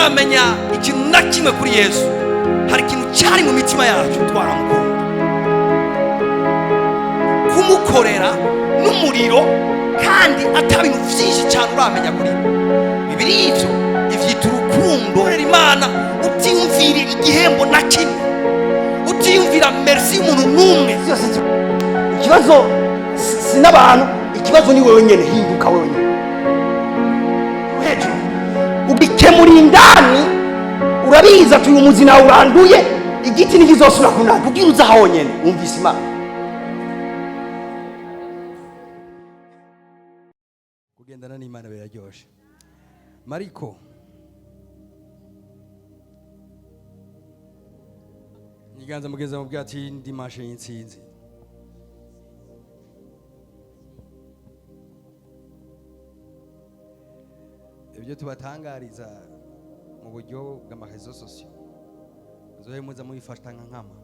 Tutaramenya ikintu na kimwe kuri Yesu, hari ikintu cyari mu mitima yacu. Twaramukunda, kumukorera n'umuriro, kandi ata bintu byinshi cyane uramenya kuri we. Bibiri ivyo ivyita urukundo. Korera Imana utiyumvira igihembo na kimwe, utiyumvira merci y'umuntu n'umwe. Byose ikibazo si n'abantu, ikibazo ni wewe nyene. Hinduka wewe nyene hejuru, ugikemura indani. Urabizi ati uyu muzi nawe uranduye, igiti ntikizosubira kunanda. Ubwira uza honyene wumvise Imana. Kugendana n'Imana biraryoshe. Mariko, nyiganza mugeza mu bwati ndimashe y'intsinzi. Ibyo tubatangariza mu buryo bw'ama réseaux sociaux, muzohe muza mubifata nka nkama,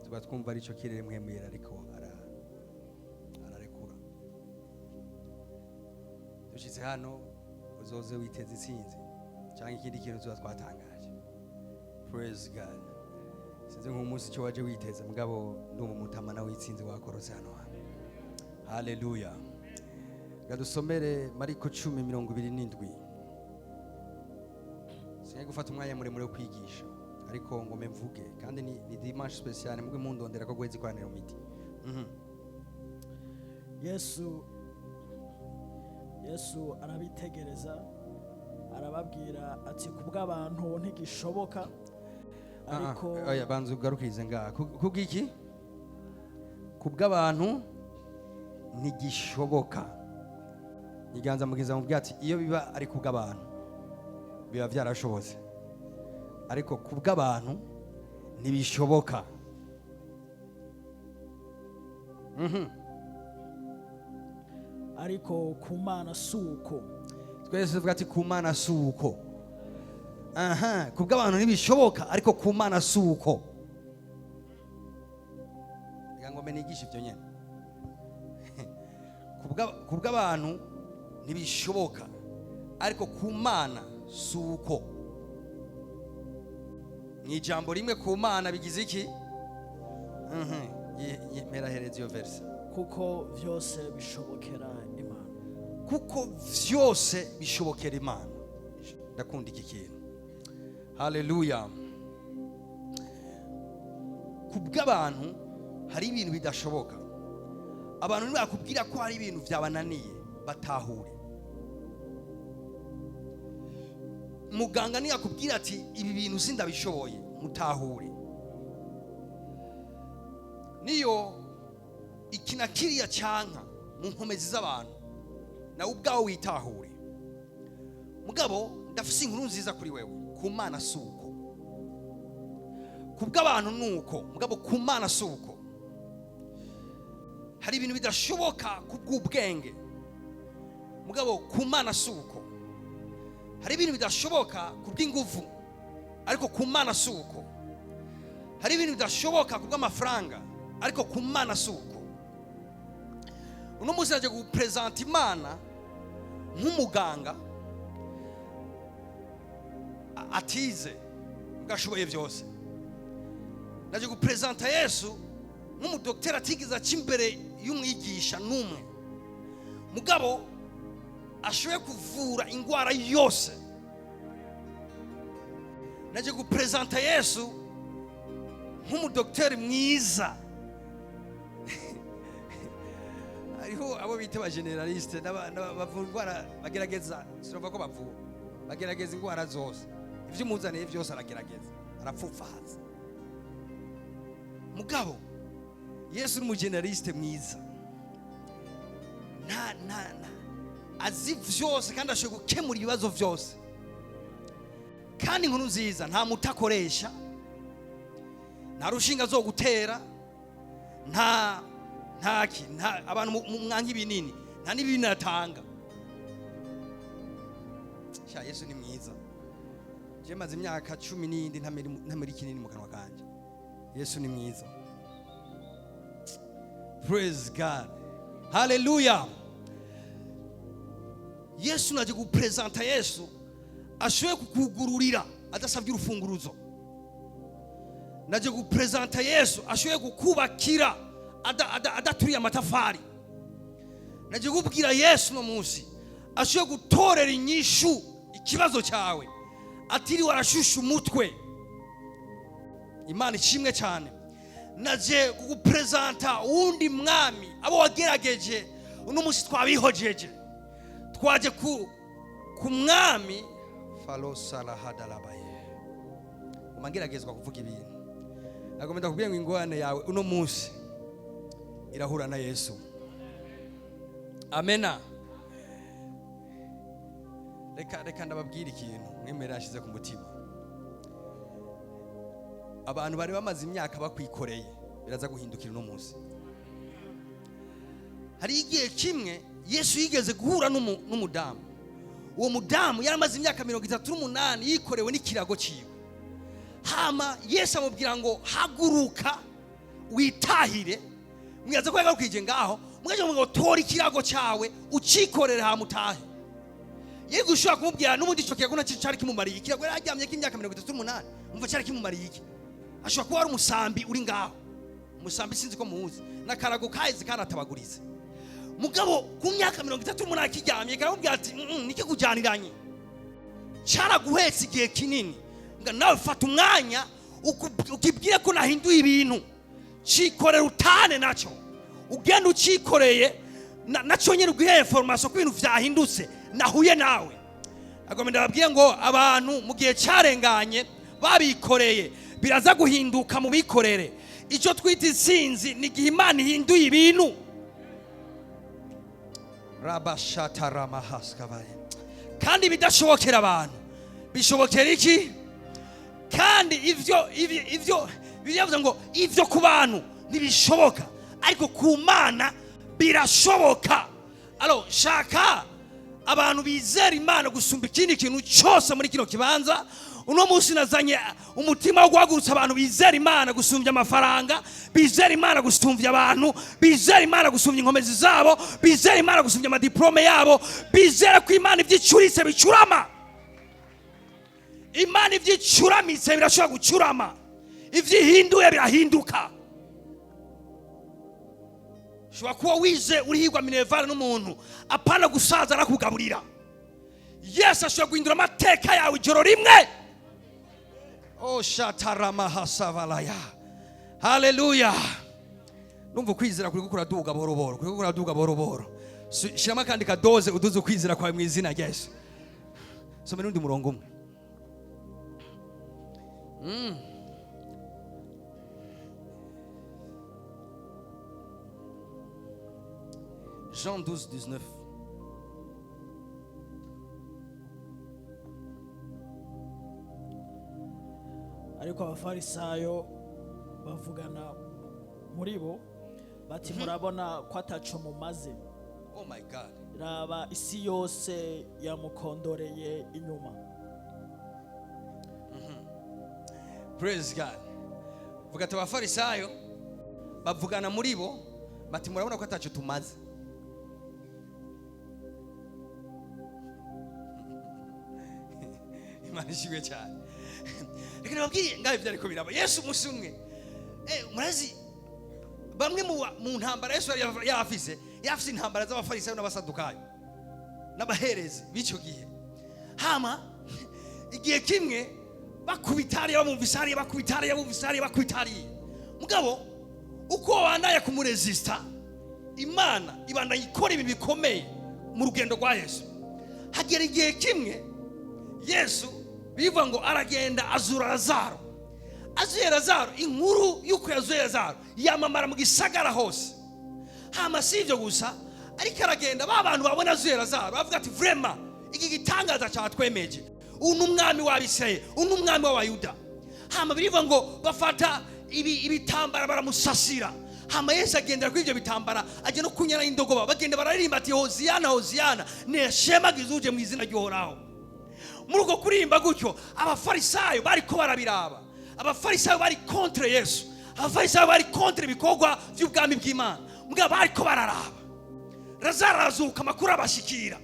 tuba twumva aricyo kirere mwemera, ariko ararekura. Dushyitse hano, uzoze witeze intsinzi cyangwa ikindi kintu tuba twatangaje. Praise God. Sinzi nk'umunsi icyo waje witeze, mugabo ndumva umutamana w'itsinzi wakorotse hano hantu. Haleluya. Reka dusomere Mariko 10:27. Singiye gufata umwanya muremure wo kwigisha, ariko ngo mvuge, kandi ni dimanche spéciale, mugwe mundondera ko guheza ikoraniro midi. Yesu arabitegereza, arababwira ati: "Kubw'abantu ntigishoboka, ariko" Ah, oya, banza ugarukirize ngaha. Kubw'iki? Kubw'abantu ntigishoboka. Nyiganza mugiza mu ati iyo biba ari kubw'abantu biba byarashobotse, ariko kubw'abantu ntibishoboka. Ariko ku Mana si uko. Twese tuvuga ati: "Ku Mana si uko." Aha, kubw'abantu ntibishoboka, ariko ku Mana si uko. Reka ngo mbe nigishe ibyo nyine. Kubw'abantu ntibishoboka, ariko ku Mana si uko. Mu ijambo rimwe, ku Mana bigize iki? Merahereza iyo verse. Kuko byose bishobokera Imana. Kuko vyose bishobokera Imana. Ndakunda iki kintu. Haleluya. Kubw'abantu hari ibintu bidashoboka. Abantu ntibakubwira ko hari ibintu byabananiye, batahure. Muganga ntiyakubwira ati: "Ibi bintu sindabishoboye," mutahure. Niyo iki na kiriya cyanka mu nkomezi z'abantu, nawe ubwawe witahure. Mugabo ndafise inkuru nziza kuri wewe: ku Mana si uko. Kubw'abantu ni uko, mugabo ku Mana si uko. Hari ibintu bidashoboka kubw'ubwenge, mugabo ku Mana si uko. Hari ibintu bidashoboka kubw'inguvu, ariko ku Mana si uko. Hari ibintu bidashoboka kubw'amafaranga, ariko ku Mana si uko. Uno munsi naje gupresenta Imana nk'umuganga atize mbwa ashoboye byose. Naje gupresenta Yesu nk'umudokiteri atigeze aca imbere y'umwigisha n'umwe, mugabo ashoboye kuvura indwara yose. Naje gupresenta Yesu nk'umudokiteri mwiza. Hariho abo bita ba généralistes bavura indwara, bagerageza, sinumva ko bavura, bagerageza indwara zose. Ibyo umuzaniye byose aragerageza, arapfupfahaza. Mugabo Yesu ni umu généraliste mwiza, nta azi vyose kandi ashoboye gukemura ibibazo vyose. Kandi inkuru nziza, nta muti akoresha, nta rushinga zo gutera, nta ntaki, nta abantu mwanka ibinini, nta n'ibinini atanga. Sha, Yesu ni mwiza. Je maze imyaka 17 ntamera ikinini mu kanwa kanje. Yesu ni mwiza. Praise God, haleluya. Yesu, naje gupresenta Yesu. Ashoboye kukugururira adasabye urufunguruzo. Naje gupresenta Yesu ashoboye kukubakira adaturiye amatafari. Naje kubwira Yesu no munsi ashoboye gutorera inyishu ikibazo cyawe atiriwe arashusha umutwe. Imana ishimwe cyane. Naje kugupresenta uwundi mwami. Abo wagerageje uno munsi twabihojeje, twaje ku mwami falosalahadalabaye. Umangeragezwa kuvuga ibintu, nagomba ndakubwira ngo ingorane yawe uno munsi irahura na Yesu. Amena. Reka ndababwira ikintu mwemera yashyize ku mutima. Abantu bari bamaze imyaka bakwikoreye biraza guhindukira uno munsi. Hari igihe kimwe Yesu yigeze guhura n'umudamu. Uwo mudamu yari amaze imyaka 38 yikorewe n'ikirago cyiwe. Hama Yesu amubwira ngo haguruka witahire. Mwibaza ko yagarukije ngaho? Mwaje ngo tora ikirago cyawe ucikorere hama utahe. Yego, ushobora kumubwira n'ubundi icyo kirago nacyo cyari kimumariye ikirago yari aryamye k'imyaka 38. Umva, cyari kimumariye iki? Ashobora kuba ari umusambi uri ngaho. Umusambi sinzi ko muwuzi, n'akarago kaheze karatabaguritse. Mugabo ku myaka 38 kiryamye, karamubwira ati: Nikikujyaniranye cyaraguhetse igihe kinini, nga nawe fata umwanya ukibwire ko nahinduye ibintu. Cikorera utane nacyo, ugenda ucikoreye nacyo nyine, ubwiye information ko ibintu vyahindutse, nahuye nawe." Agomba ndababwiye ngo abantu mu gihe cyarenganye babikoreye biraza guhinduka mu bikorere. Icyo twita intsinzi ni igihe Imana ihinduye ibintu. Rabashataramahaskabaye. Kandi ibidashobokera abantu bishobokera iki? Kandi ivyo bivuze ngo ivyo ku bantu ntibishoboka, ariko ku Mana birashoboka. Alors, shaka abantu bizera Imana gusumba ikindi kintu cyose muri kino kibanza. Uno munsi nazanye umutima wo guhagurutsa abantu bizera Imana gusumbya amafaranga, bizera Imana gusumbya abantu, bizera Imana gusumbya inkomezi zabo, bizera Imana gusumbya amadiplome yabo, bizera ko Imana ibyo icuritse bicurama. Imana ibyo icuramitse birashobora gucurama, ibyo ihinduye birahinduka. Ushobora kuba wize urihigwa minerval n'umuntu, apana gusaza arakugaburira. Yesu ashobora guhindura amateka yawe ijoro rimwe. Oh, shataramahasavalaya. Haleluya! Numva ukwizera kuri kuraduga buhoro buhoro, kuri kuraduga buhoro buhoro. Shyiramo akandi kadoze uduze ukwizera kwawe mu izina rya Yesu. Soma n'undi murongo umwe. Jean 12, 19. Ariko Abafarisayo bavugana muri bo bati: "Murabona ko ataco mumaze. Oh my God. Raba, isi yose yamukondoreye inyuma." Praise God. Vuga ati Abafarisayo bavugana muri bo bati: "Murabona ko atacyo tumaze." Imana ishimwe cyane. Reka nababwire ngaho ibyo ariko biraba. Yesu umunsi umwe, murazi bamwe mu ntambara Yesu yari yarafise intambara z'Abafarisayo n'Abasadukayo n'abaherezi b'icyo gihe. Hama igihe kimwe bakubita hariya, bamwumvise hariya, bakubita hariya, bumvise hariya, bakubita hariya. Mugabo uko babandanya kumurezisita, Imana ibandanya ikora ibintu bikomeye mu rugendo rwa Yesu. Hagera igihe kimwe Yesu bivuga ngo aragenda azura Lazaro. Azuye Lazaro, inkuru y'uko yazuye Lazaro yamamara mu gisagara hose. Hama si ibyo gusa, ariko aragenda, ba bantu babona azuye Lazaro bavuga ati: "Vraiment, iki gitangaza cyatwemeje, uyu ni umwami w'Abisirayeli, uyu ni umwami w'Abayuda." Hama birivuga ngo bafata ibitambara baramusasira. Hama Yesu agendera kuri ibyo bitambara, ajya no kunyara y'indogoba, bagenda bararirimba ati: "Hoziyana, hoziyana, neshemagize uje mu izina ry'Uhoraho." Muri uko kuririmba gutyo, Abafarisayo bariko barabiraba. Abafarisayo bari contre Yesu, Abafarisayo bari contre ibikorwa by'ubwami bw'Imana. Mugabo bariko bararaba Lazaro arazuka, amakuru abashikira.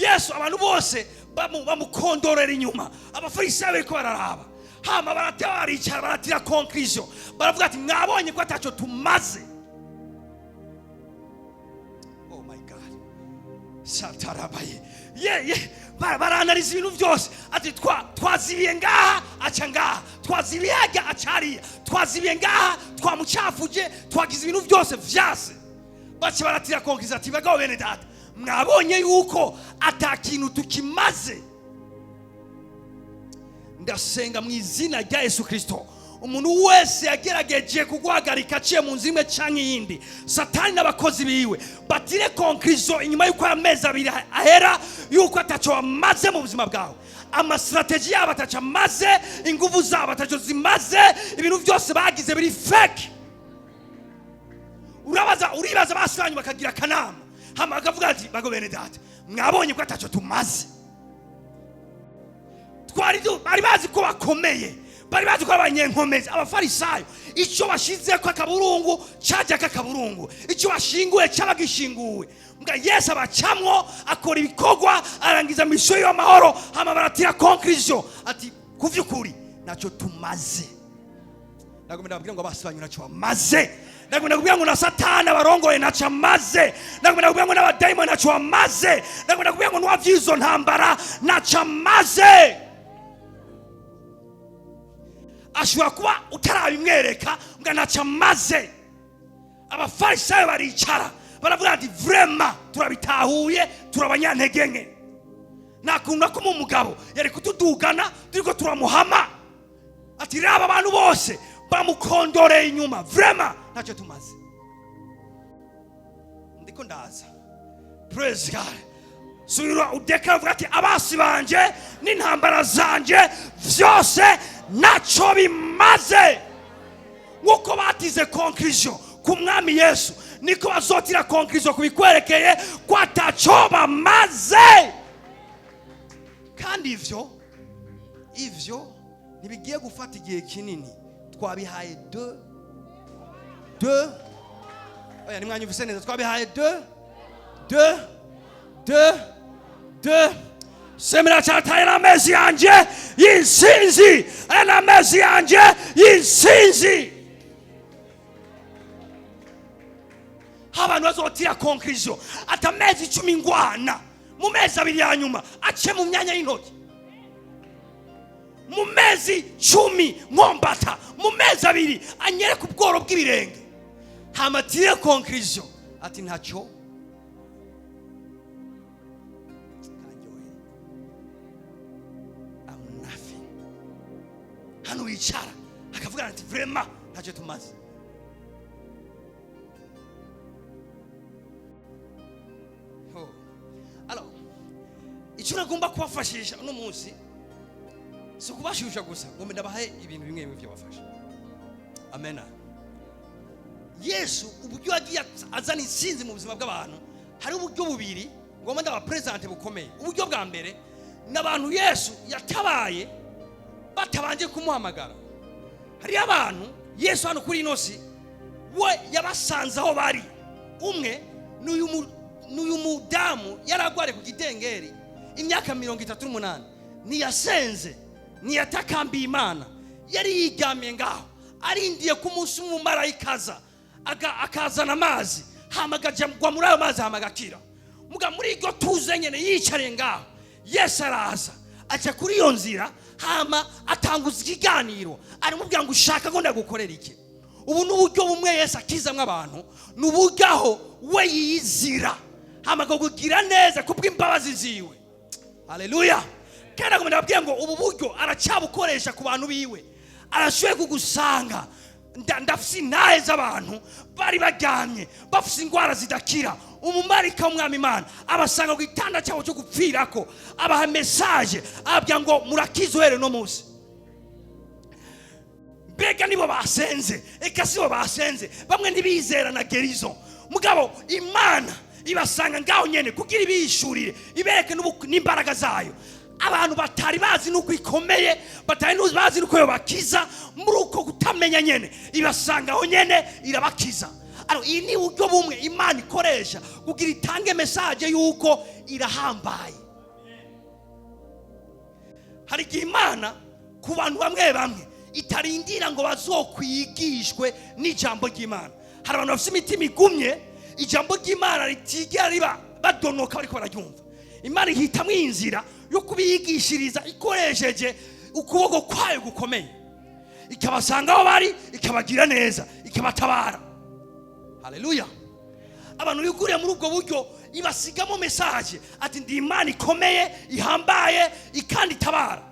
Yesu abantu bose bamukondorera inyuma. Abafarisayo bariko bararaba, hama barateba, baricara, baratira conclusion, baravuga ati: "Mwabonye ko ataco tumaze." Oh my God, satarabaye ye ye. Baranariza ibintu byose, ati: "Twazibiye ngaha, aca ngaha, twazibiye hajya, aca hariya, twazibiye ngaha, twamucafuje, twagize ibintu byose vyase." Baca baratira conclusion ati: "Bagabo bene data, mwabonye yuko ata kintu tukimaze." Ndasenga mu izina rya Yesu Kirisito, umuntu wese yagerageje kuguhagarika aciye mu nzira imwe cyangwa iyindi, Satani n'abakozi biwe batire conclusion inyuma y'uko aya mezi 2 ahera yuko ataco wamaze mu buzima bwawe, ama stratégies yabo ataco amaze, ingufu zabo ataco zimaze, ibintu byose bagize biri fake. Urabaza, uribaza, basi bakagira akanama, hama bakavuga ati: "Bago bene data, mwabonye ko ataco tumaze." Bari bazi ko bakomeye, bari bazi ko ari abanyenkomezi. Abafarisayo, icyo bashize ko akaburungu cyajyako akaburungu, icyo bashinguye cyaba gishinguwe. Mbwa Yesu abacamwo, akora ibikorwa, arangiza mission y'amahoro, hama baratira conclusion ati: "Ku by'ukuri ntacyo tumaze." Nagomba ndababwira ngo abasi banyu ntacyo bamaze. Nagomba ndakubwira ngo na Satani abarongoye ntacyo amaze. Nagomba ndakubwira ngo n'abadayimoni ntacyo bamaze. Nagomba ndakubwira ngo n'uwavyizo ntambara ntacyo amaze. Ashobora kuba utarabimwereka ngo ntacyo amaze. Abafarisayo baricara, baravuga ati: "Vraiment turabitahuye, turi abanyantege nke. Nta kuntu na kumwe umugabo yari kutudugana turiko turamuhama." Ati: "Raba, abantu bose bamukondoreye inyuma, vraiment ntacyo tumaze." Ndiko ndaza. Praise God. Subira udeka, uvuga ati: "Abasi banje n'intambara zanje vyose ntacyo bimaze." Nk'uko batize conclusion ku Mwami Yesu, niko bazotira conclusion ku bikwerekeye ko ataco bamaze. Kandi ivyo ntibigiye gufata igihe kinini. Twabihaye deux deux, oya, nimwanyumvise neza, twabihaye deux deux deux deux. Semera cyataye n'amezi yanjye y'insinzi, aya ni amezi yanjye y'insinzi. Abantu bazotira conclusion ati amezi 10 ngwana, mu mezi 2 ya nyuma ace mu myanya y'intoki. Mu mezi 10 nkombata, mu mezi 2 anyereke ubworo bw'ibirenge. Hamatire conclusion ati ntacyo kararyoheye, I'm nothing. Hano wicara akavuga ati: "Vraiment ntacyo tumaze." Oh. Alors, icyo nagomba kubafashisha uno munsi si ukubashusha gusa, ngo ndabahe ibintu bimwe bimwe byabafasha. Amena. Yesu uburyo yagiye azana intsinzi mu buzima bw'abantu, hari uburyo bubiri ngomba ndabaprésente bukomeye. Uburyo bwa mbere ni abantu Yesu yatabaye batabanje kumuhamagara. Hariyo abantu Yesu hano kuri ino si we yabasanze aho bari. Umwe ni uyu mudamu yari agwariye ku gidengeri imyaka 38. Ntiyasenze, ntiyatakambiye Imana, yari yiryamiye ngaho arindiye ko umunsi umumarayika aza akazana amazi, hama akajya muri ayo mazi, hama agakira. Muga muri iryo tuze nyene yicariye ngaho, Yesu araza, aca kuri iyo nzira, hama atanguza ikiganiro, aramubwira ngo: "Ushaka ko ndagukorera iki?" Ubu ni uburyo bumwe Yesu akizamwo abantu, ni uburyo aho we yiyizira, hama akakugira neza kubw'imbabazi ziwe. Haleluya. Kandi agomba ndababwira ngo ubu buryo aracyabukoresha ku bantu biwe. Arashoboye kugusanga. Ndafise intahe z'abantu bari baryamye bafise indwara zidakira, umumarika w'Umwami Imana abasanga ku gitanda cyabo cyo gupfirako, abaha message, ababwira ngo: "Murakize uhereye uno munsi." Mbega nibo basenze? Eka sibo basenze. Bamwe ntibizera na guérison, mugabo Imana ibasanga ngaho nyene kugira ibishurire, ibereke n'imbaraga zayo. Abantu batari bazi nuko ikomeye, batari bazi nuko yobakiza, muri uko kutamenya nyene ibasanga aho nyene irabakiza. Alors, iyi ni uburyo bumwe Imana ikoresha kugira itange message yuko irahambaye. Hari igihe Imana ku bantu bamwe bamwe itarindira ngo bazokwigishwe n'ijambo ry'Imana. Hari abantu bafite imitima igumye, ijambo ry'Imana ritigera riba badonoka bariko bararyumva. Imana ihitamwo inzira yo kubigishiriza ikoresheje ukuboko kwayo gukomeye, ikabasanga aho bari, ikabagira neza, ikabatabara. Haleluya! Abantu biguriye muri ubwo buryo, ibasigamo message ati: "Ndi Imana ikomeye, ihambaye, ikandi itabara."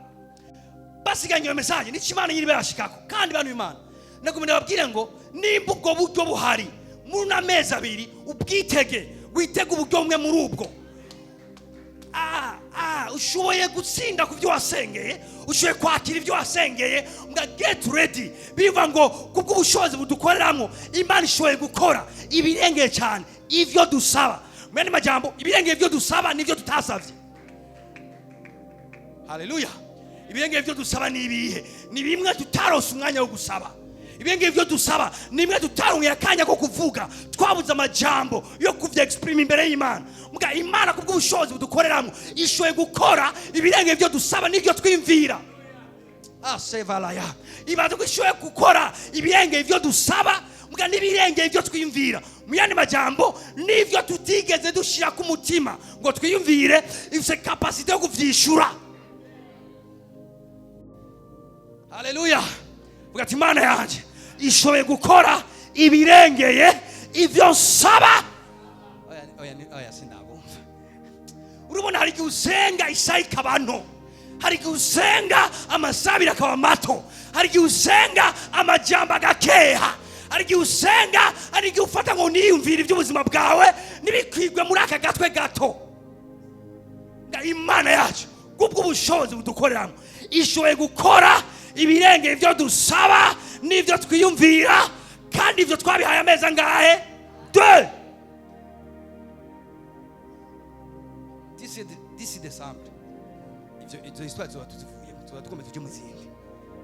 Basiganye iyo message, nicyo Imana nyiri bayashikako. Kandi bantu Imana nagumye ndababwire ngo nimba ubwo buryo buhari muri uno amezi 2, ubwitege, witege uburyo bumwe muri ubwo. Ushoboye gutsinda ku byo wasengeye, ushoboye kwakira ibyo wasengeye. Ngo get ready, biva ngo kubw'ubushobozi budukoreramo, Imana ishoboye gukora ibirengeye cyane ivyo dusaba. Mu yandi majambo, ibirengeye ibyo dusaba nibyo tutasavye. Haleluya! Ibirengeye ibyo dusaba ni ibihe? Ni bimwe tutarose umwanya wo gusaba. Ibirengeye ibyo dusaba ni bimwe tutaronkeye akanya ko kuvuga, twabuze amajambo yo kuvya exprime imbere y'Imana. Mbwa Imana kubw'ubushobozi budukoreramo ishoboye gukora ibirengeye ibyo dusaba n'ibyo twimvira. Asevalaya ibaze ko ishoboye gukora ibirengeye ibyo dusaba, mbwa n'ibirengeye ibyo twiyumvira. Mu yandi majambo, n'ibyo tutigeze dushyira ku mutima ngo twiyumvire, ifite capacité yo kuvyishura. Haleluya! Vuga ati: "Imana yanjye ishoboye gukora ibirengeye ibyo nsaba." Oya, oya, oya, sindabumva. Urabona, hari igihe usenga isaha ikaba nto, hari igihe usenga amasaha 2 akaba mato, hari igihe usenga amajambo agakeha, hari igihe usenga, hari igihe ufata ngo niyumvire iby'ubuzima bwawe ntibikwigwe muri aka gatwe gato. Nga Imana yacu kubw'ubushobozi budukoreramo ishoboye gukora ibirengeye ibyo dusaba n'ibyo twiyumvira. Kandi ibyo twabihaye amezi angahe? De dix décembre, ivyo izo histoire tuzoba tuzivuyemo, tuzoba tugomba tuje mu zindi.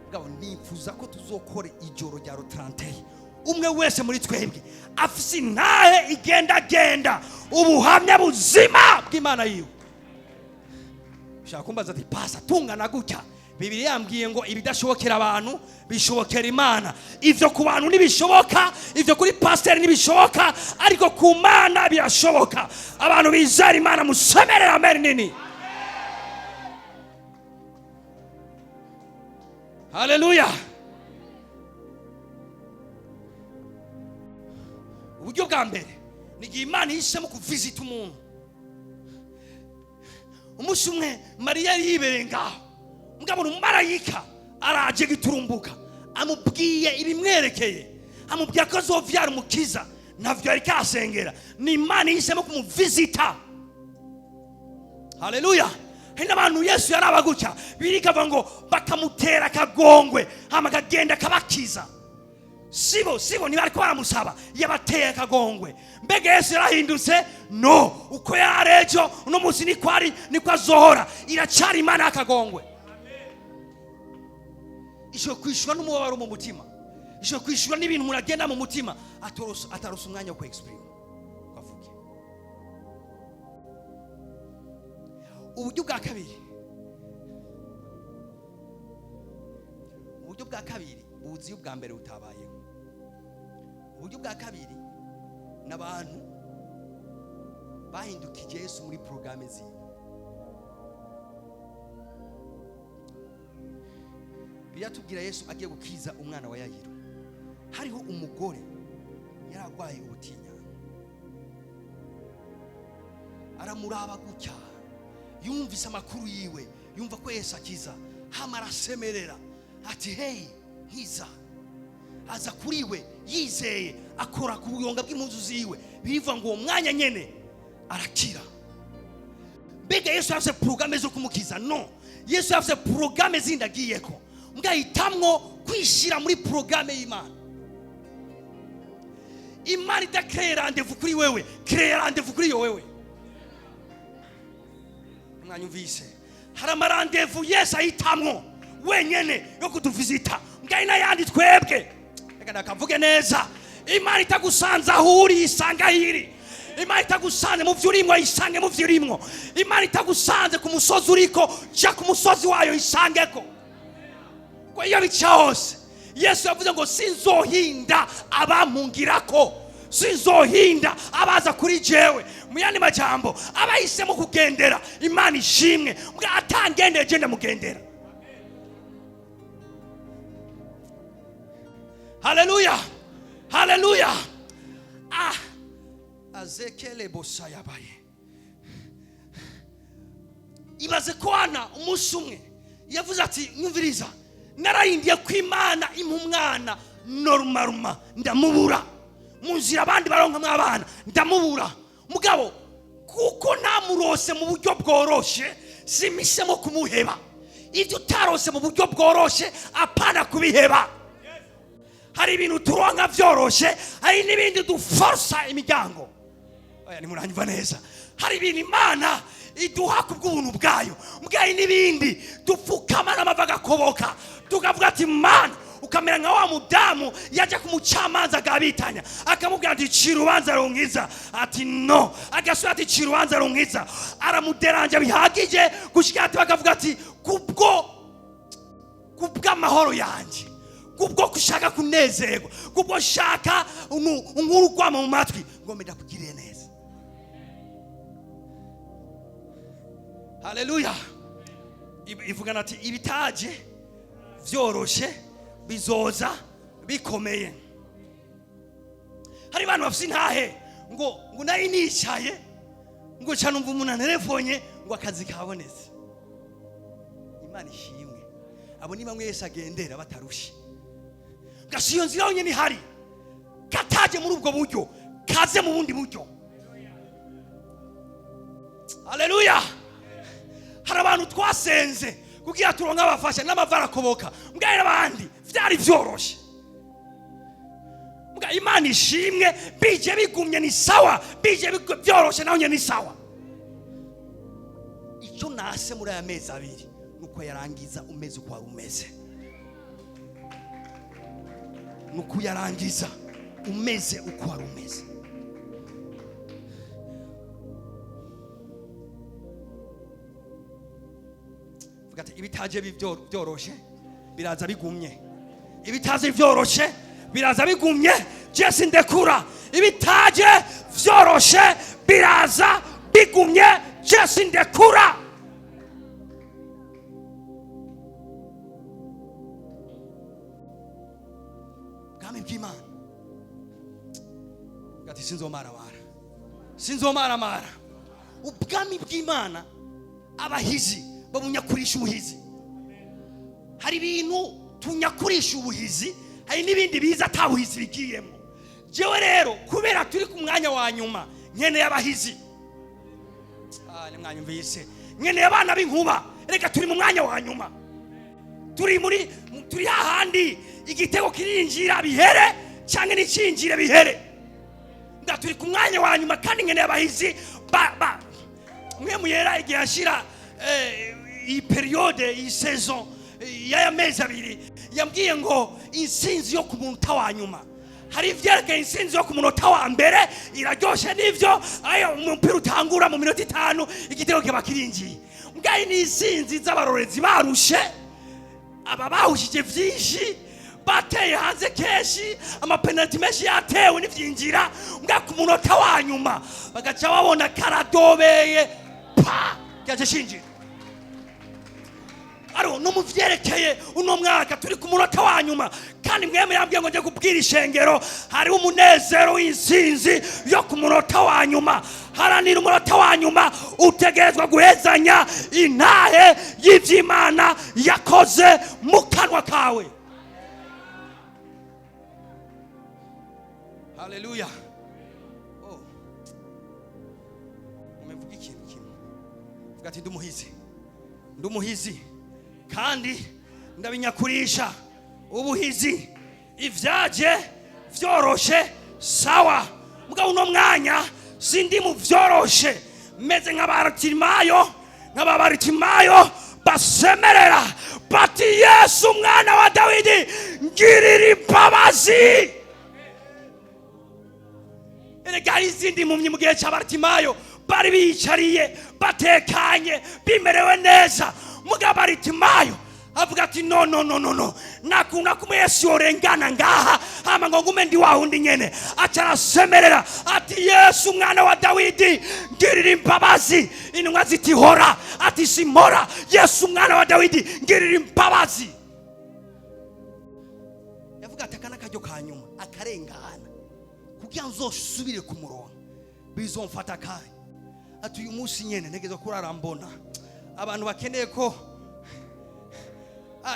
Mugabo nifuza ko tuzokora ijoro rya le 31, umwe wese muri twebwe afise intahe igendagenda, ubuhamya buzima bw'Imana yiwe. Ushaka kumbaza ati: "Pasa tungana gutya?" Bibiri yambwiye ngo ibidashobokera abantu bishobokera Imana. Ivyo ku bantu ntibishoboka, ivyo kuri pasiteri ntibishoboka, ariko ku Mana birashoboka. Abantu bizera Imana, musemerera amen nini. Haleluya! Uburyo bwa mbere ni igihe Imana ihisemo kuvizita umuntu. Umunsi umwe Mariya yari yibereye ngaho, mugabo umumarayika araje giturumbuka, amubwiye ibimwerekeye, amubwiye ko azovyara umukiza. Ntavyo yariko arasengera, ni Imana ihisemo kumuvizita. Haleluya! Hari n'abantu Yesu yaraba gutya, birikava ngo bakamutera akagongwe, hama akagenda akabakiza. Sibo, sibo, ntibariko baramusaba, yabateye akagongwe. Mbega Yesu yarahindutse? No, uko yari ejo, uno munsi niko ari, niko azohora. Iracari Imana y'akagongwe. Ishobora kwishura n'umubabaro mu mutima, ishobora kwishura n'ibintu umuntu agenda mu mutima atarose umwanya wo kwexprime ngo avuge. Uburyo bwa kabiri buzi ubwa mbere butabayeho. Uburyo bwa kabiri ni abantu bahindukije Yesu muri porogaramu ziwe. Biratubwira Yesu agiye gukiza umwana wa Yayiro, hariho umugore yari arwaye ubutinyana, aramuraba gutya, yumvise amakuru yiwe, yumva ko Yesu akiza, hama arasemerera ati: "Hey, nkiza." Aza kuri we yizeye, akora ku buyonga bw'impuzu ziwe, biva ngo uwo mwanya nyene arakira. Mbega Yesu yafise porogaramu zo kumukiza? No, Yesu yafise porogaramu zindi agiyeko, mbwahitamwo kwishira muri porogaramu y'Imana. Imana idakreye rendez-vous kuri wewe, kreye rendez-vous kuri yo wewe. Mwanyumvise? Hari amarandevu Yesu ahitamwo wenyene yo kuduvizita, mbwayi n'ayandi twebwe. Reka ndakavuge neza: Imana itagusanze aho uri, isanga aho iri. Imana itagusanze mu byo urimo, isange mu byo urimo. Imana itagusanze ku musozi uriko, jya ku musozi wayo isangeko. Ko iyo bica hose, Yesu yavuze ngo sinzohinda abampungirako, sinzohinda abaza kuri jewe. Mu yandi majambo, abahisemo kugendera Imana ishimwe, mbwa atangendeye je ndamugendera. Haleluya, haleluya. Ah, azekele bosayabaye. Ibaze ko Ana umunsi umwe yavuze ati: "Nyumviriza, nararindiye ko Imana impa umwana normalement, ndamubura mu nzira abandi baronkamwo abana, ndamubura. Mugabo kuko ntamurose mu buryo bworoshe, simisemo kumuheba." Ibyo utarose mu buryo bworoshe, apana kubiheba. Hari ibintu turonka byoroshe, hari n'ibindi duforsa imiryango. Oya, nimuranyumva neza. Hari ibintu Imana iduha ku bw'ubuntu bwayo, mbwayi n'ibindi dupfukama n'amavi agakoboka, tukavuga ati: "Mana." Ukamera nka wa mudamu yajya ku mucamanza agabitanya, akamubwira ati: "Cira urubanza runkiza." Ati: "No." Agasubira ati: "Cira urubanza runkiza." Aramuderanja bihagije gushika ati bakavuga ati: "Kubwo kubw'amahoro yanjye, kubwo gushaka kunezerwa, kubwo shaka nk'urugwamo mu matwi, ngo ndakugiriye neza." Haleluya. Ivugana ati ibitaje vyoroshe bizoza bikomeye. Hari abantu bafite intahe ngo nari nicaye, ngo ca numva umuntu anterefonye ngo akazi kabonetse. Imana ishimwe, abo ni bamwe Yesu agendera batarushe. Gasi iyo nzira yonyine ihari, kataje muri ubwo buryo, kaze mu bundi buryo. Haleluya. Hari abantu twasenze kugira turonke abafasha n'amava arakoboka, mbwaye n'abandi vyari vyoroshe. Mbwa Imana ishimwe, bije bigumye ni sawa, bije vyoroshe naho nyene ni sawa. Icyo nase muri aya mezi 2 nuko yarangiza umeze uko wari umeze, nuko uyarangiza umeze uko wari umeze. Vuga ati ibitaje byoroshe biraza bigumye, ibitaje byoroshe biraza bigumye. Jesi ndekura, ibitaje vyoroshe biraza bigumye. Jesi ndekura. Bwami bw'Imana. Vuga ati sinzomaramara, sinzomaramara. Ubwami bw'Imana abahizi babunyakurisha ubuhizi. Hari ibintu tunyakurisha ubuhizi, hari n'ibindi biza ata buhizi bigiyemo. Jewe rero kubera turi ku mwanya wa nyuma, nkeneye abahizi. Ah, nimwanyumvise, nkeneye abana b'inkuba. Reka, turi mu mwanya wa nyuma, turi muri turi hahandi igitego kirinjira bihere cyangwa ntikinjire bihere. Nga turi ku mwanya wa nyuma kandi nkeneye abahizi ba mwe muyera. Igihe yashira iyi période, iyi saison y'aya mezi 2, yambwiye ngo insinzi yo ku munota wa nyuma. Hari ivyerekeye insinzi yo ku munota wa mbere iraryoshe n'ivyo, ayo umupira utangura mu minota 5 igitego kiba kirinjiye. Mbwayi ni insinzi z'abarorezi barushe, aba bahushije vyinshi, bateye hanze kenshi, amapenaliti menshi yatewe n'ivyinjira, mbwa ku munota wa nyuma bagaca babona karadobeye, pa, cyaje shinjira. Aro no mu vyerekeye uno mwaka, turi ku munota wa nyuma kandi mwemwe yambwiye ngo njye kubwira ishengero hariho umunezero w'insinzi yo ku munota wa nyuma. Haranira umunota wa nyuma, utegerezwa guhezanya intahe y'ivy'Imana yakoze mu kanwa kawe. Haleluya. Oh. Umevuga ikintu kimwe, vuga ati ndumuhizi, ndumuhizi kandi ndabinyakurisha ubuhizi. Ivyaje vyoroshe sawa, mugabo uno mwanya sindi mu vyoroshe, meze nk'abaratimayo, nk'ababaritimayo basemerera bati: "Yesu mwana wa Dawidi, ngirira imbabazi." Erega hari izindi mpumyi mu gihe cya Baritimayo bari biyicariye, batekanye, bimerewe neza. Mugabo Baritimayo avuga ati: "No, no, no, no, no, nakunda kumwe Yesu yorengana ngaha, hama ngo ngume ndi wa wundi nyene." Aca arasemerera ati: "Yesu, umwana wa Dawidi, ngirira imbabazi." Intumwa ziti: "Hora." Ati: "Simpora. Yesu, umwana wa Dawidi, ngirira imbabazi." Yavuga ati: "Aka n'akaryo ka nyuma, akarengana kugira nzosubire ku murongo bizomfata akanya." Ati: "Uyu munsi nyene ntegerezwa kurara mbona abantu bakeneye ko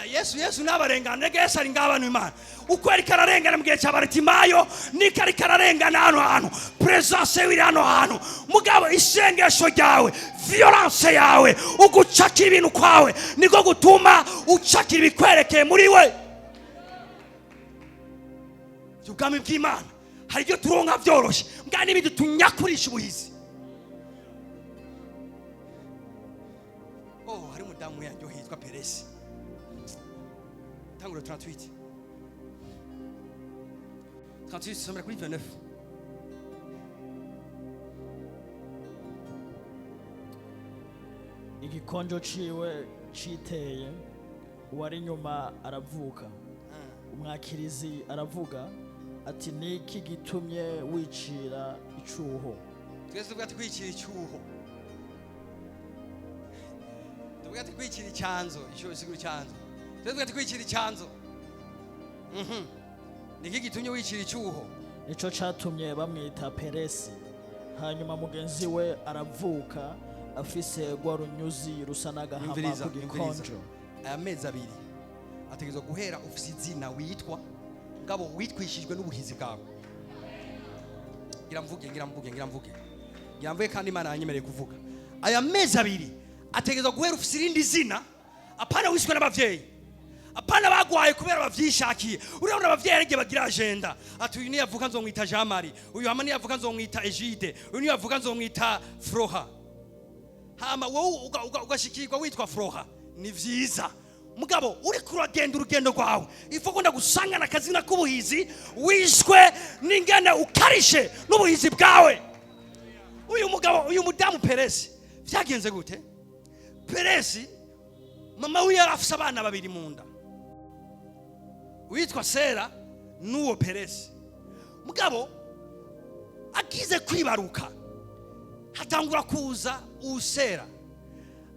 Yesu n'abarengana." Rega Yesu ari ngaha, abantu Imana. Uko ariko ararengana mu gihe cya Baritimayo, niko ariko ararengana hano hantu. Presence iri hano hantu. Mugabo isengesho ryawe, violence yawe, ugucakira ibintu kwawe, niko gutuma ucakira ibikwerekeye muri we. Ubwami bw'Imana hari ibyo turonka byoroshye, mbwa n'ibindi tunyakurisha ubuhizi. Oh, hari umudamu yaryoheye yitwa Peresi. Tangura 38, 38, somera kuri 29. Igikonjo ciwe citeye, uwari inyuma aravuka. Umwakirizi aravuga ati: "Niki gitumye wicira icuho?" Twese tuvuga ati: "Kwicira icyuho." Tuvuga ati: "Kwicira icyanzo." Icyuho sigura icyanzo. Twese tuvuga ati: "Kwicira icyanzo." Niki gitumye wicira icyuho? Nico catumye bamwita Peresi. Hanyuma mugenzi we aravuka afise rwa runyuzi rusa n'agahama Nyumviriza, ku nyumviriza. gikonjo. Aya mezi 2 ategerezwa guhera ufise izina witwa, ngabo witwishijwe n'ubuhizi bwawe. Ngira mvuge, ngira mvuge, ngira mvuge, ngira mvuge, kandi Imana yanyemereye kuvuga. Aya mezi 2 ategerezwa guhera ufise irindi zina, apana wiswe n'abavyeyi, apana bagwaye kubera bavyishakiye. Urabona abavyeyi hari igihe bagira agenda, ati: "Uyu niyavuka nzomwita Jean Marie, uyu hama niyavuka nzomwita Egide, uyu niyavuka nzomwita Froha." Hama wowe ugashikirwa witwa Froha, ni vyiza. Mugabo uriko uragenda urugendo rwawe, ifu ukunda gusangana akazina k'ubuhizi wishwe n'ingene ukarishe n'ubuhizi bwawe. Uyu mugabo, uyu mudamu Peresi, vyagenze gute? Peresi mama wiwe yari afise abana babiri mu nda, uwitwa Sera n'uwo Peresi. Mugabo agize kwibaruka, hatangura kuza usera,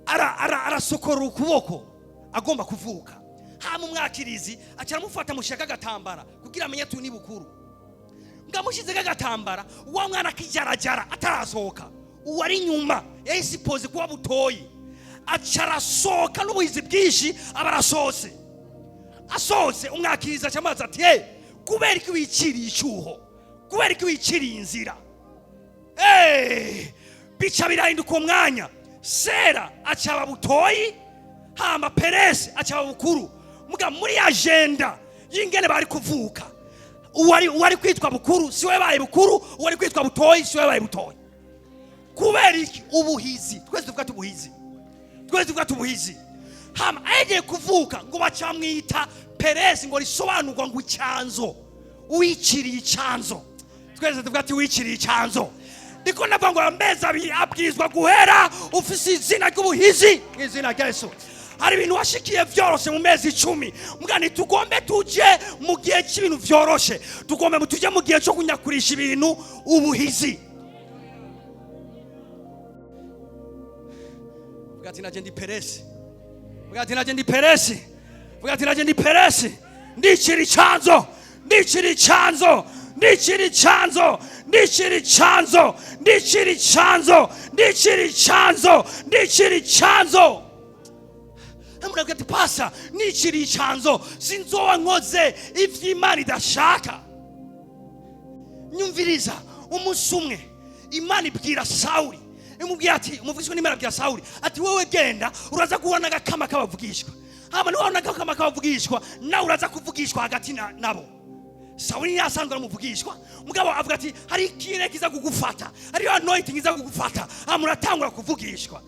arasokora ukuboko agomba kuvuka. Hama umwakirizi aca aramufata, amushaka agatambara kugira amenye ati: "Ni bukuru." Ngamushize agatambara, wa mwana akijarajara atarasohoka. Uwari inyuma yahise ipoze kuba butoyi, aca arasohoka n'ubuhizi bwinshi, aba arasohotse. Asohotse, umwakirizi aca amazi ati: "Hey, kubera iki wiciriye icyuho? Kubera iki wiciriye inzira?" Hey, bica birahinduka uwo mwanya, Sera acaba butoyi, hama Peresi acaba bukuru. Muga muri agenda y'ingene bari kuvuka, uwari kwitwa bukuru si we baye bukuru, uwari kwitwa butoyi si we baye butoyi. Kubera iki? Ubuhizi. Twese tuvuga tubuhizi, twese tuvuga tubuhizi. Hama agiye kuvuka, ngo bacamwita Peresi, ngo risobanurwa ngo icyanzo, wiciriye icyanzo. Twese tuvuga ati: "Wiciriye icyanzo." Ndiko ndavuga ngo amezi 2 abwirizwa guhera ufise izina ry'ubuhizi mu izina rya Yesu. Hari ibintu washikiye vyoroshe mu mezi 10. Mbwa ntitugombe tuje mu gihe cy'ibintu vyoroshe, tugombe tuje mu gihe cyo kunyakurisha ibintu ubuhizi. Vuga ati: "Naje ndi Peresi." Vuga ati: "Naje ndi Peresi." Vuga ati: "Naje ndi Peresi." Ndicira icyanzo, ndicira icyanzo, ndicira icyanzo, ndicira icyanzo, ndicira icyanzo, ndicira icyanzo, ndicira icyanzo. Amuravuga ati: "Pasa niciriye icyanzo, sinzoba nkoze ivy'Imana idashaka." Nyumviriza, umunsi umwe Imana ibwira Sawuli, imubwira ati, umuvugishwa n'Imana abwira Sawuli ati: "Wowe genda, uraza guhura n'agakama k'abavugishwa. Hama niwahura n'agakama k'abavugishwa, nawe uraza kuvugishwa hagati nabo." Sawuli ntiyasanzwe aramuvugishwa, mugabo avuga ati: "Hari ikirere kiza kugufata, hariyo anointing iza kugufata, hama uratangura kuvugishwa."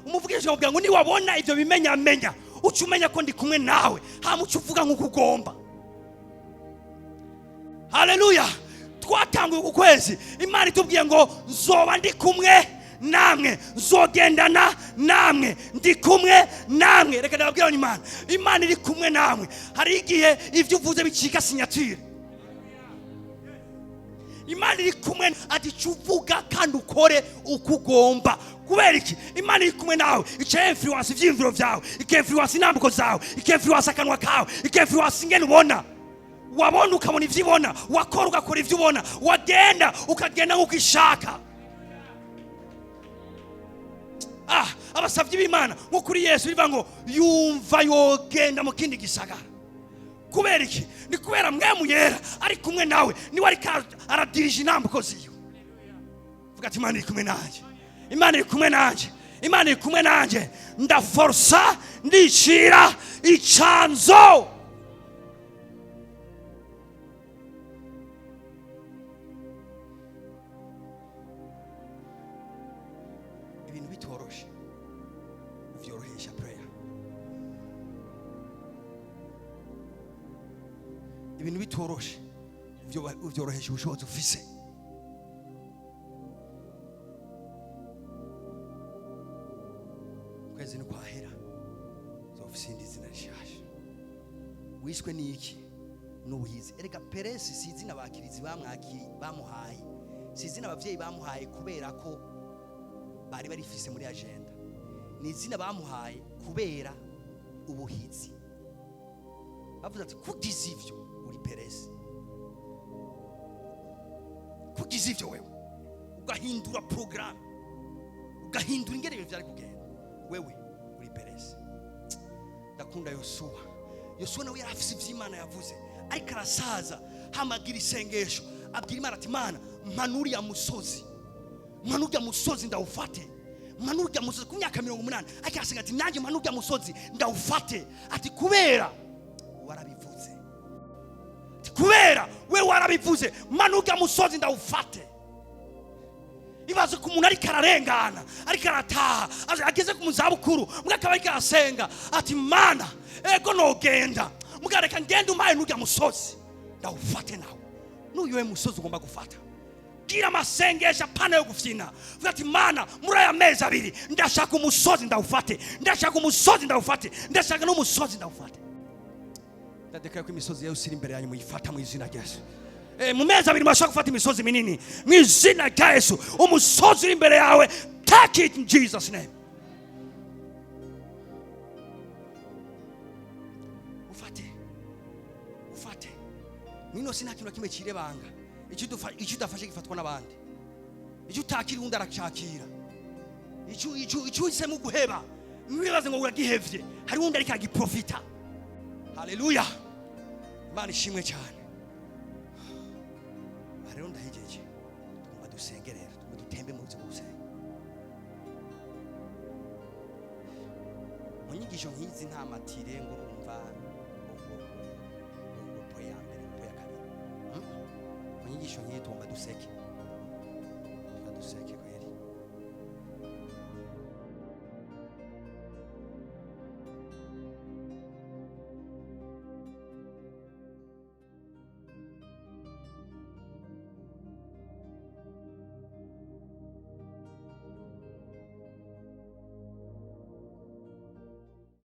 Umuvugishwa amubwira ngo: "Niwabona ibyo bimenyamenya, uca umenya ko ndi kumwe nawe, hama uca uvuga nk'uko ugomba." Haleluya! Twatanguye uku kwezi Imana itubwiye ngo nzoba ndi kumwe namwe, nzogendana namwe, ndi kumwe namwe. Reka ndababwira Imana, Imana iri kumwe namwe. Hari igihe ibyo uvuze bicika signature. Imana iri kumwe, ati cyo uvuga kandi ukore uko ugomba. Kubera iki? Imana iri kumwe nawe, ica influence ivyiyumviro vyawe, ikinfluence intambuko zawe, ikinfluence akanwa kawe, ikinfluence ingene ubona. Wabona ukabona ivyo ibona, wakora ugakora ivyo ubona, wagenda ukagenda nk'uko ishaka. Abasavyi b'Imana nko kuri Yesu bivuga ngo yumva yogenda mu kindi gisagara. Kubera iki? Ni kubera Mpwemu Yera ari kumwe nawe, niwe ariko aradirija intambuko ziwe. Vuga ati Imana iri kumwe nanjye, Imana iri kumwe nanjye, Imana iri kumwe nanjye. Ndaforsa, ndicira icanzo. Ibintu bitoroshe uvyorohesha prayer. Ibintu bitoroshe uvyorohesha ubushobozi ufise. Kwezi nikwahera uzofise indi zina rishasha. Wishwe n'iki? N'ubuhizi. Erega Peresi si izina abakirizi bamuhaye, si izina abavyeyi bamuhaye kubera ko bari barifise muri agenda. Ni izina bamuhaye kubera ubuhizi. Bavuze ati kugize ivyo uri Peresi, kugize ivyo wewe ugahindura programme, ugahindura ingene ibintu vyari kugenda, wewe uri Peresi. Ndakunda Yosuwa. Yosuwa nawe yari afise ivyo Imana yavuze, ariko arasaza, hamagira isengesho, abwira Imana ati Mana, mpa nuriya musozi, mpa nuriya musozi ndawufate, mpa nuriya musozi. Ku myaka 80 ariko arasenga ati nanjye mpa nuriya musozi ndawufate, ati kubera warabivuze, ati kubera we warabivuze, mpa nuriya musozi ndawufate. Ibaze ku muntu ariko ararengana, ariko arataha, ageze ku muzabukuru, mbwa akaba ariko arasenga ati Mana, ego nogenda, mbwa reka ngende umpaye nurya musozi ndawufate. Nawe n'uyu musozi ugomba gufata. Gira amasengesho apana yo gufyina. Vuga ati Mana, muri aya mezi abiri ndashaka umusozi ndawufate, ndashaka umusozi ndawufate, ndashaka n'umusozi ndawufate. Ndadekara ko imisozi yose iri imbere yanyu muyifata mu izina rya Yesu. Mu mezi abiri murashobora gufata imisozi minini mu izina rya Yesu. Umusozi uri imbere yawe, take it in Jesus name. Ufate, ufate. Mwino si nta kintu na kimwe cirebanga. Icyo udafashe gifatwa n'abandi. Icyo utakira undi aracakira. Icyo uhisemo guheba, ntiwibaze ngo uragihevye, hari undi ariko agiprofita. Haleluya, Imana ishimwe cyane. Aha rero ndahejeje, tugomba dusenge rero, tugomba dutembe mu buzima gusenga. Mu nyigisho nk'izi nta matire ngo urumva ngo po ya mbere, po ya kabiri. Mu nyigisho nk'iyi tugomba duseke, tugomba duseke.